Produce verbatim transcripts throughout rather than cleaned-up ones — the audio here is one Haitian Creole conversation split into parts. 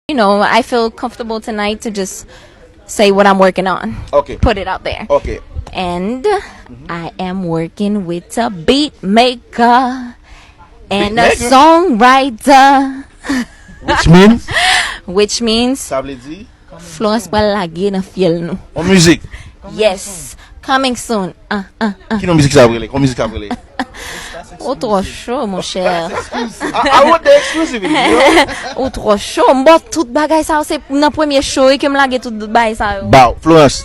you know, I feel comfortable tonight to just say what I'm working on. Ok. Put it out there. Ok. And I am working with a beat maker and a Beat maker? Songwriter, Which means? Which means Sa vle di? Florence pral lage nan fyèl nou. On mizik. Yes. Coming soon. Uh, uh, uh. Ki non mizik sa ap rele? Kon mizik sa ap rele? Ou twò cho, monchè. I, I want the exclusivity, you know? Ou twò cho. M ba w tout bagay sa yo. Se nan premye show wi ke m lage tout bagay sa yo. Ba w, Florence,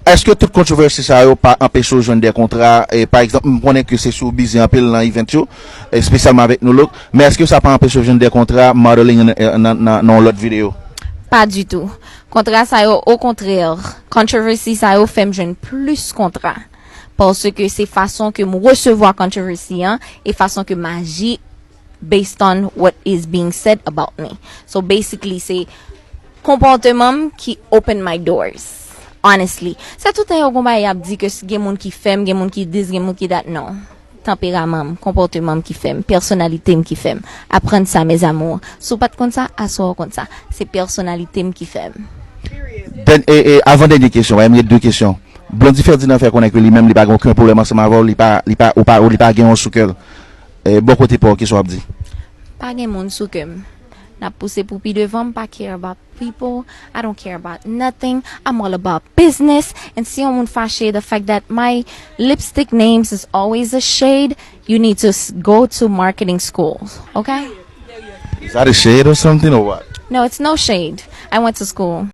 èske tout kontrovèsi sa yo pa anpeche w jwenn de kontra? E, pa egzanp, m konnen ke se sou bizi anpil nan event yo, espesyalman avèk Nou Look. Men èske sa pa anpeche w jwenn de kontra modeling nan, nan, nan, nan yon lòt videyo? Pa ditou. Kontra sa yo, okontrè, controversy sa yo fè m jwenn plis kontra. Paske se fason ke m resevwa controversy an e fason ke m aji based on what is being said about me. So basically, se konpòteman m ki open my doors. Honestly. Se toutan yo gon bagay y ap di ke s- gen moun ki fè m, gen moun ki this, gen moun ki that. Non. Tanperaman m, konpòteman m ki fè m, pèsonalite m ki fè m. Aprann sa, mes amours. Si w pa t konn sa, aswè w konn sa. Se pèsonalite m ki fè m. Den, e, e, avan dènye kesyon, wi, m gen de kesyon. Blondy Ferdinand fè konnen ke li menm li pa gen okenn pwoblèm ansanm avè w, li pa, li pa, ou pa, ou li pa gen yon sou kè l. E, bò kote pa w, kisa w ap di? Pa gen moun sou kè m. N ap pouse pou pi devan, m pa care about people. I don't care about nothing. I'm all about business. And si yon moun fache, the fact that my lipstick names is always a shade, you need to s- go to marketing school. Okay? Is that a shade or something or what? No, it's no shade. I went to school.